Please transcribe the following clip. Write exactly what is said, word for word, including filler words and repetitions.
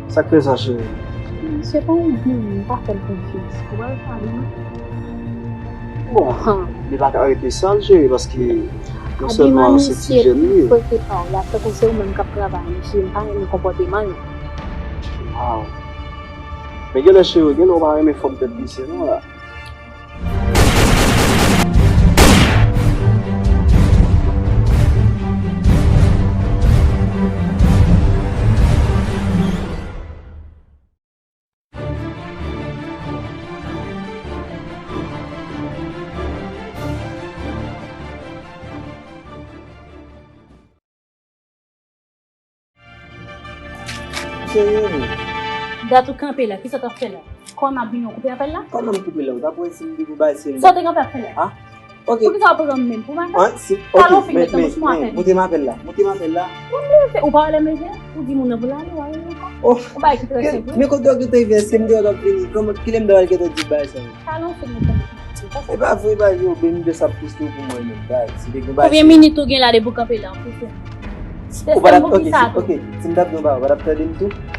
Sa k fè sa, cheri? Misye pa yon moun, m pa fè l konfyans. Ou pa wè sa, non? Bon, li pa ka rete sa l jere, paske non sèlman se ti jèn li ye. Fwete pa w, l ap tankou se ou menm k ap travay, mesye, m pa renmen konpòteman l. Waw. Men genlè, cheri, genlè w pa renmen fòm tèt misye non la. Serye wi. Dat ou kanpe la, kisa w t ap fè la? Kòman m ap vini, ou koupe apèl la? Kòman m koupe la? Ou t ap wè si m vin pou bay serye. Sa w te kanpe ap fè la? Ah, ok. Poukisa w ap pran m menm pou bagay? Ah, si, ok, talon fin men, met nan men, bouch mwen men, apèl. Moute m apèl la, moute m apèl la. Ou leve, ou pa wè lè m leve? Ou di moun nan pou l ale, w ale ankò. Oh, ou bay ki trè senp, wi. Men kote w gentan rive, èske m te wè w t ap vini? Kòman, kilè m ta pral gentan di w bagay sa yo? Talon fin met nan bouch mwen. E pa vre, e pa vre, ou beni de sa plis tou pou mwen menm, guys. Si te gen bagay. Konbyen minit ou gen la depi w kanpe la, ou fè? Ou pa t ap, ok, si, ok, si m t ap gen yon bagay, ou pa t ap tande m tou?